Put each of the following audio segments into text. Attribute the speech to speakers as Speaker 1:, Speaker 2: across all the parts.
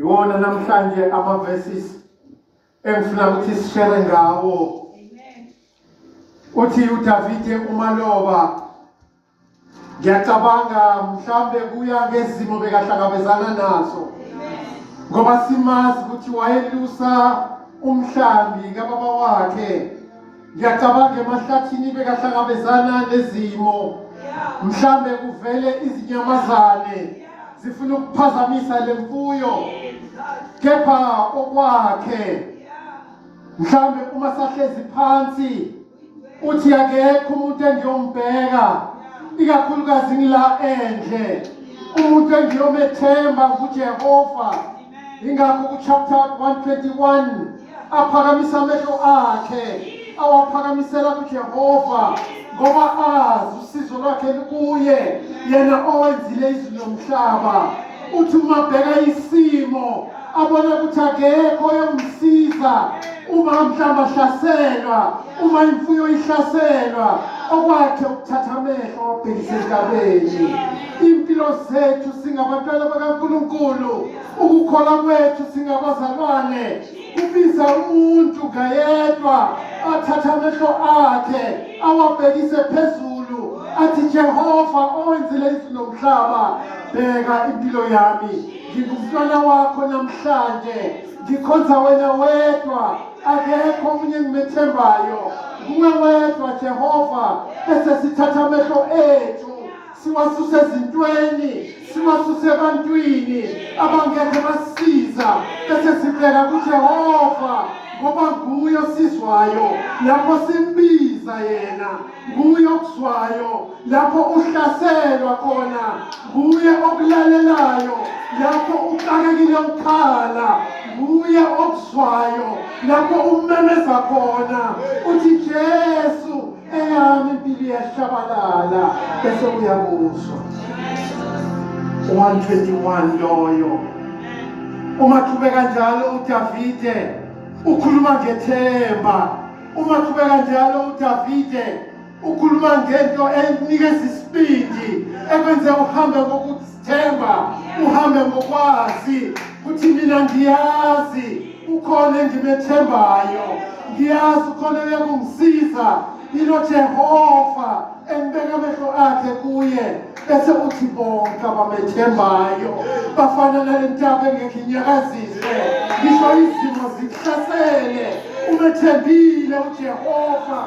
Speaker 1: Iwona namhlanje ama verses engifuna ukuthi sishere ngawo. Uthi uDavide umaloba ngiyacabanga mhlambe kuya ngezimo bekahlangabezana nazo ngoba simazi ukuthi wayelusa umhlambi kababa wakhe. Ngiyacabanga emahlathini bekahlangabezana nezimo, mhlambe kuvele izinyamazane zifuna ukuphazamisa le mfuyo, kepha okwakhe mhlambe uma sahlezi phansi uthi akekho umuntu engiyombheka ikakhulukazi ngila endle umuntu engiyomethemba nguJehova. Ingakho ku-chapter 121 aphakamisa amehlo akhe awaphakamisela kuJehova ngoba azi usizo lwakhe lukuye yena owenzile izulu nomhlaba. Uthi uma bheka isimo abone ukuthi akekho oyomsiza uma mhlawumbe ahlaselwa, uma imfuyo ihlaselwa, okwakhe ukuthatha amehlo awabhekise entabeni. Impilo zethu singabantwana bakaNkulunkulu, ukukholwa kwethu singabazalwane kubiza umuntu ngayedwa athathe amehlo akhe awabhekise phezulu athi, Jehova owenzile izulu nomhlaba, bheka impilo yami, ngingumntwana wakho namhlanje, ngikhonza wena wedwa, akekho omunye engimethembayo, nguwe wedwa Jehova. Bese sithatha amehlo ethu siwasuse ezintweni, siwasuse ebantwini abangekho basiza, bese sibheka kuJehova ngoba nguye osizwayo lapho simbiza yena, nguye okuzwayo lapho uhlaselwa khona, nguye okulalelayo lapho uxakekile ukhala, nguye okuzwayo lapho ummemeza khona uthi Jesu eyami impilo iyashabalala, bese uyakuzwa. 121 loyo uma qhubeka njalo uDavide ukhuluma ngethemba, uma qhubeka njalo uDavide ukhuluma ngento enikeza isibindi, ekwenze uhambe ngokuzithemba, uhambe ngokwazi ukuthi mina ngiyazi ukhona engimethembayo, ngiyazi ukhona oyakungisiza, yilo Jehova engibeka amehlo akhe kuye. Bese uthi bonke abamethembayo bafana nale ntaba engekho inyakaziswe, ngisho izimo zikuhlasele, umethembile uJehova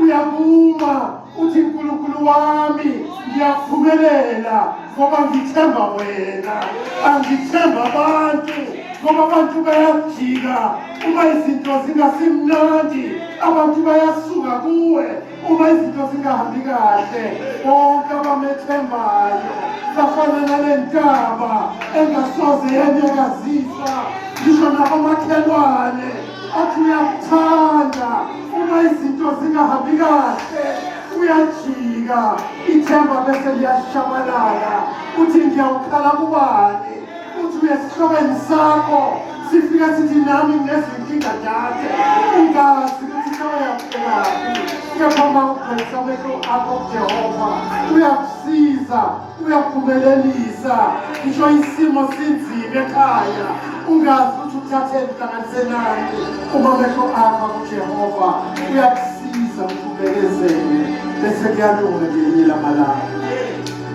Speaker 1: uyakuma uthi uNkulunkulu wami ngiyaphumelela ngoba ngithemba wena, angithemba abantu ngoba abantu bayajika uma izinto zingasimnandi, abantu bayasuka kuwe uma izinto zingahambi kahle. Bonke abamethembayo bafana nale ntaba engasoze yanyakaziswa, ngisho nabomakhelwane athi uyakuthanda uma izinto zingahambi kahle, uyajika ithemba bese liyashabalala, uthi ngiyawukhala kubani? Uthi uyesihlobeni sakho sifike sithi nami nginezinkinga dade, ungazi ukuthi sewuyakufelaphi, kepha uma ugqwelisa amehlo akho kuJehova uyakusiza, uyakuphumelelisa ngisho isimo sinzima ekhaya, ungazi ukuthi uthatheni uhlanganise nani, uma amehlo akho kuJehova uyakusiza ukuthi ubekezele, bese kuyalunga ngelinye lamalanga.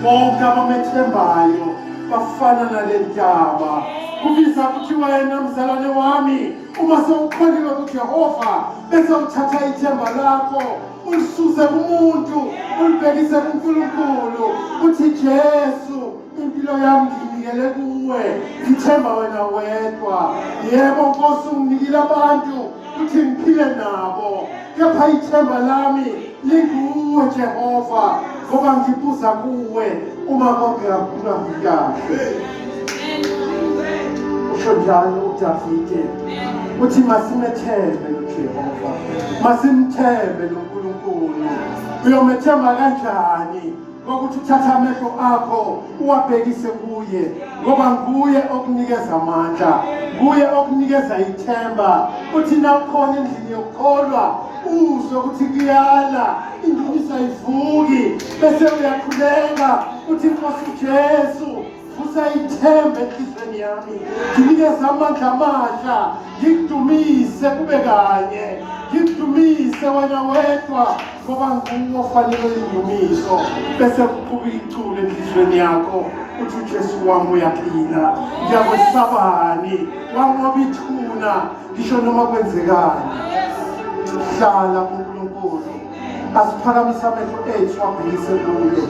Speaker 1: Bonke abamethembayo bafana nale ntaba. Kubiza ukuthi wena mzalwane wami uma sewukholiwe kuJehova bese uthatha ithemba lakho ulisuze kumuntu ulibhekise kuNkulunkulu, uthi Jesu impilo yami ngiyinikele kuwe, ngithemba wena wedwa. Yebo Nkosi unginikile abantu ukuthi ngiphile nabo, kepha ithemba lami linguwe Jehova, ngoba ngibuza kuwe uma konke kungahambi kahle. Usho njalo uDavide uthi masimethembe lo Jehova, masimthembe lo Nkulunkulu. Uyomethemba kanjani? Ngokuthi uthathe amehlo akho uwabhekise kuye, ngoba nguye okunikeza amandla, nguye okunikeza ithemba. Uthi nawukhona endlini yokukholwa uzwe ukuthi kuyala, indumiso ayivuki, bese uyakhuleka uthi Nkosi Jesu vusa ithemba enhliziyweni. enhliziyweni yami, nginikeze amandla amasha, ngikudumise kube kanye, ngikudumise wena wedwa, ngoba nguwe ofanele indumiso. Bese kuqhuba iculo enhliziyweni yakho, uthi uJesu wami uyaphila, ngiyakwesabani, wanqoba ithuna ngisho noma kwenzekani. Hlala kuNkulunkulu, asiphakamise amehlo ethu abhekise kuye.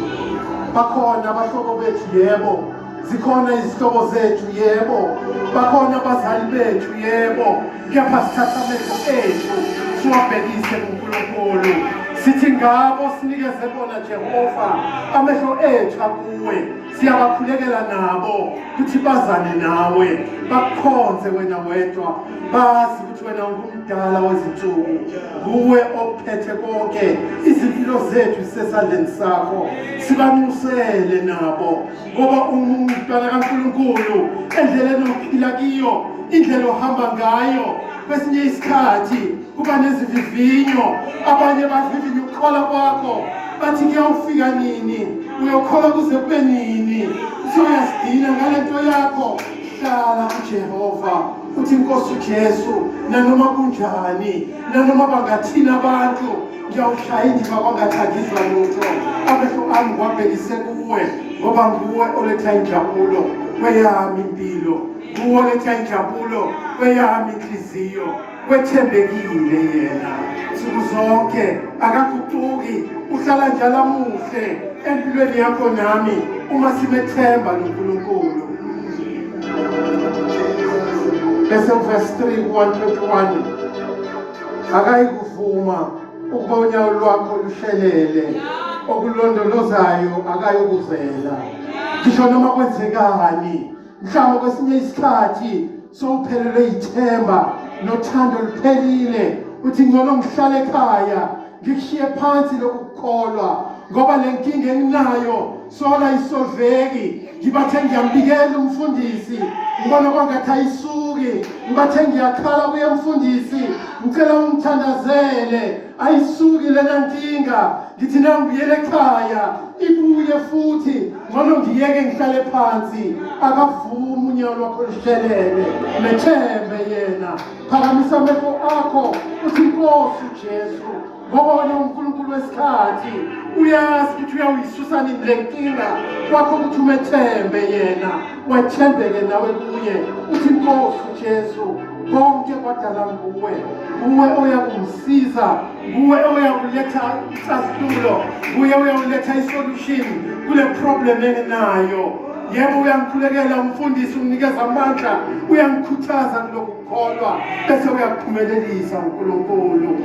Speaker 1: Bakhona abahlobo bethu, yebo, zikhona izihlobo zethu, yebo, bakhona abazali bethu, yebo, kepha sithatha amehlo ethu siwabhekise kuNkulunkulu, sithi ngabo sinikeze bona Jehova, amehlo ethu akuwe, siyabakhulekela nabo ukuthi bazane nawe, bakukhonze wena wedwa, bazi ukuthi wena ungumdala wezinsuku, nguwe ophethe konke, izimpilo zethu zisesandleni sakho, sibanxusele nabo, ngoba ungumntwana kaNkulunkulu, endleleni ophila kiyo, indlela ohamba ngayo, kwesinye isikhathi kuba nezivivinyo, abanye bavivinya ukukholwa kwakho, bathi kuyawufika nini, uyokholwa kuze kube nini, usuyasidina ngalento yakho. Hlala kuJehova, uthi Nkosi uJesu, nanoma kunjani, nanoma bangathini abantu, ngiyawushaya indima kwangathi angizwa lutho, amehlo ami ngiwabhekise kuwe, ngoba nguwe oletha injabulo kweyami impilo, nguwe oletha injabulo kweyami inhliziyo. Wethembekile yena nsuku zonke, akaguquki, uhlala njalo amuhle empilweni yakho nami uma simethemba noNkulunkulu. Bese uverse 3 121, akayikuvuma ukuba unyawo lwakho lushelele, okulondolozayo akayokuvela. Ngisho noma kwenzekani, mhlawumbe kwesinye isikhathi sowuphelelwe yithemba nothando luphelile, uthi ngcono ngihlale ekhaya ngikushiye phansi lokhu kukholwa, ngoba le nkinga enginayo sola isolveki. Ngibathe ngiyambikela umfundisi, ngibona kwangathi ayisuki, ngibathe ngiyakhala kuye mfundisi, ngicela ungithandazele, ayisuki lena nkinga, ngithi nangibuyele ekhaya ibuye futhi, ngcono ngiyeke ngihlale phansi. Akavumi unyawo lwakho lushelele, methembe yena, phakamisa amehlo akho uthi Nkosi uJesu, ngoba wena uNkulunkulu wesikhathi, uyazi ukuthi uyawuyisusa nini le nkinga kwakho, ukuthi umethembe yena, wethembeke nawe kuye, uthi Nkosi uJesu, konke kwadala nguwe, nguwe oyakumsiza, nguwe oyakuletha isixazululo, nguye oyakuletha isolution kule problem enginayo. Yebo, uyangikhulekela umfundisi, unginikeza amandla, uyangikhuthaza kulokhu kukholwa, bese uyakuphumelelisa uNkulunkulu.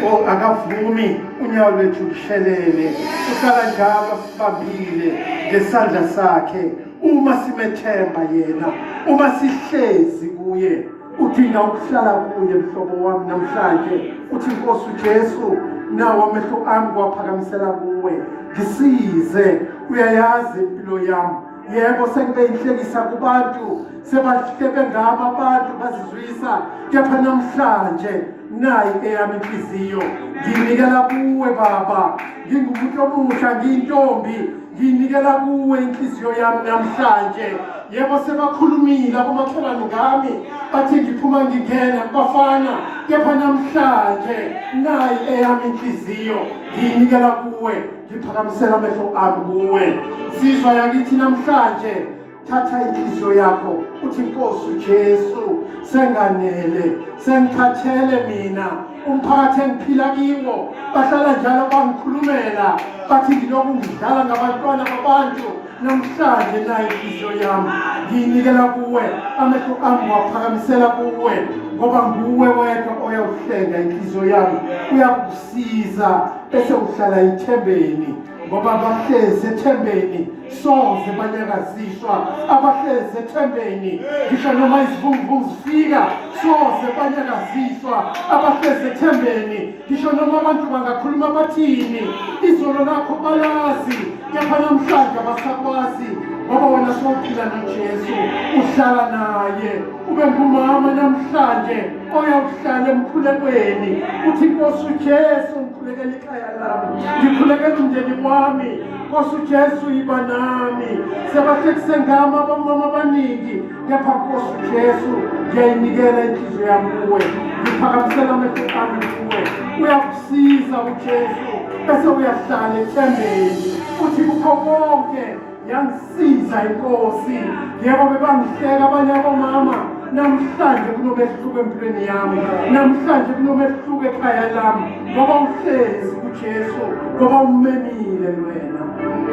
Speaker 1: Oh, akavumi unyawo lwethu lushelele, uhlala njalo asibambile ngesandla sakhe uma simethemba yena, uma sihlezi kuye. Udinga ukuhlala kuye mhlobo wami namhlanje, uthi Nkosi uJesu, nawo amehlo ami kwaphakamisela kuwe, ngisize, uyayazi impilo yami. Yebo, sengibe inhlekisa kubantu, sebahlebe ngami abantu bazizwisa, kepha namhlanje nayi eyami inhliziyo ngiyinikela kuwe Baba, ngingumuntu omusha, ngiyintombi, ngiyinikela kuwe inhliziyo yami namhlanje. Yebo, sebakhulumile abomakhelwane ngami, bathi ngiphuma ngingena kubafana, kepha namhlanje nayi eyami inhliziyo ngiyinikela kuwe, ngiphakamisela amehlo ami kuwe. Nsizwa yakithi namhlanje, thatha inhliziyo yakho uthi Nkosi uJesu, senganele, sengikhathele mina, umphakathi engiphila kiwo bahlala njalo bangikhulumela, bathi ngilokhu ngidlala ngabantwana babantu. Namhlanje nayi inhliziyo yami ngiyinikela kuwe, amehlo ami ngiwaphakamisela kuwe, ngoba nguwe wedwa oyawuhlenga inhliziyo yami, uyakusiza bese uhlala ethembeni, ngoba abahlezi ethembeni soze banyakaziswa, abahlezi ethembeni ngisho noma izivunguvungu zifika soze banyakaziswa, abahlezi ethembeni ngisho noma abantu bangakhuluma bathini, izolo lakho balazi, kepha namhlanje abasakwazi, ngoba wena sowuphila noJesu, uhlala naye, ube ngumama namhlanje oyawuhlala emkhulekweni, uthi Nkosi uJesu, ngikhulekela ikhaya lami, ngikhulekela umndeni wami. Nkosi uJesu yiba nami. Sebahlekise ngami abamama abaningi, kepha Nkosi uJesu ngiyayinikela inhliziyo yami kuwe, ngiphakamisela amehlo ami kuwe. Uyakusiza uJesu bese uyahlala ethembeni, uthi kukho konke yangisiza inkosi. Yebo, bebangihleka abanye abomama, namhlanje kunomehluko empilweni yami, namhlanje kunomehluko ekhaya lami, ngoba uhlezi kuJesu, ngoba umemile wena.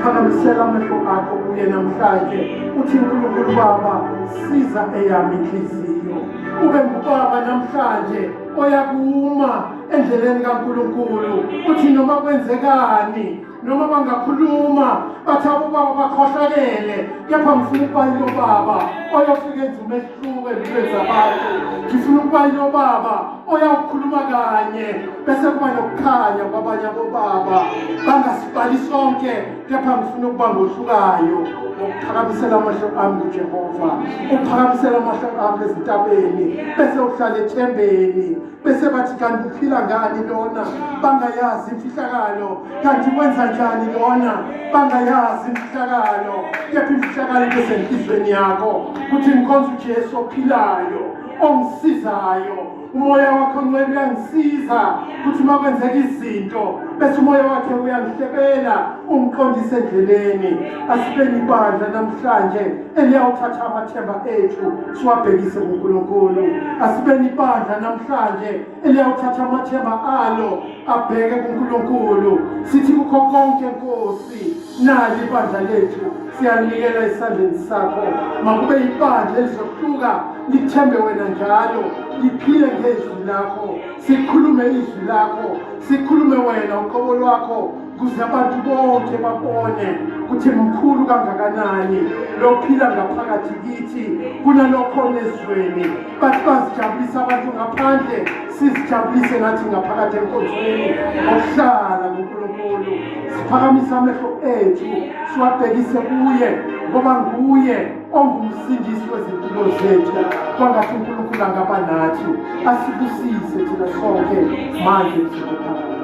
Speaker 1: Phakamisela amehlo akho kuye namhlanje, uthi uNkulunkulu Baba, siza eyami inhliziyo. Ube ngubaba namhlanje oyakuma endleleni kaNkulunkulu, uthi noma kwenzekani, noma bangakhuluma bathi abobaba bakhohlakele, kepha ngifuna ukuba yilo baba oyofika enza umehluko empilweni zabantu. Ngifuna ukuba yilo baba oyawukhuluma kanye bese kuba nokukhanya kwabanye abobaba. Bangasibali sonke, kepha ngifuna ukuba ngohlukayo ngokuphakamisela amehlo ami kuJehova. Uphakamisela amehlo akho ezintabeni bese uhlala ethembeni, bese bathi kanti uphila ngani lona, bangayazi imfihlakalo, kanti wenza njani lona, bangayazi imfihlakalo. Kepha imfihlakalo into esenhlizweni yakho kuthi ngikhonza uJesu ophilayo ongisizayo. Umoya wakho ongcwele uyangisiza ukuthi uma kwenzeka izinto bese umoya wakhe uyangihlebela ungiqondise endleleni. Asibeni ibandla namhlanje eliyawuthatha amathemba ethu siwabhekise kuNkulunkulu. Asibeni ibandla namhlanje eliyawuthatha amathemba alo abheke kuNkulunkulu. Sithi kukho konke Nkosi, nali ibandla lethu siyalinikela esandleni sakho. Makube ibandla elizohluka lithembe wena njalo, liphile ngezwi lakho, sikhulume izwi lakho, sikhulume wena uqobo lwakho, kuze abantu bonke babone ukuthi mkhulu kangakanani lophila ngaphakathi kithi kunalokho nezweni. Bathi bazijabulisa abantu ngaphandle, sizijabulise nathi ngaphakathi enkonzweni ngokuhlala kuNkulunkulu. Siphakamisa amehlo ethu siwabhekise kuye, ngoba nguye ongumsindisi wezimpilo zethu. Kwangathi uNkulunkulu angaba nathi, asibusise thina sonke manje kuze kuphakade.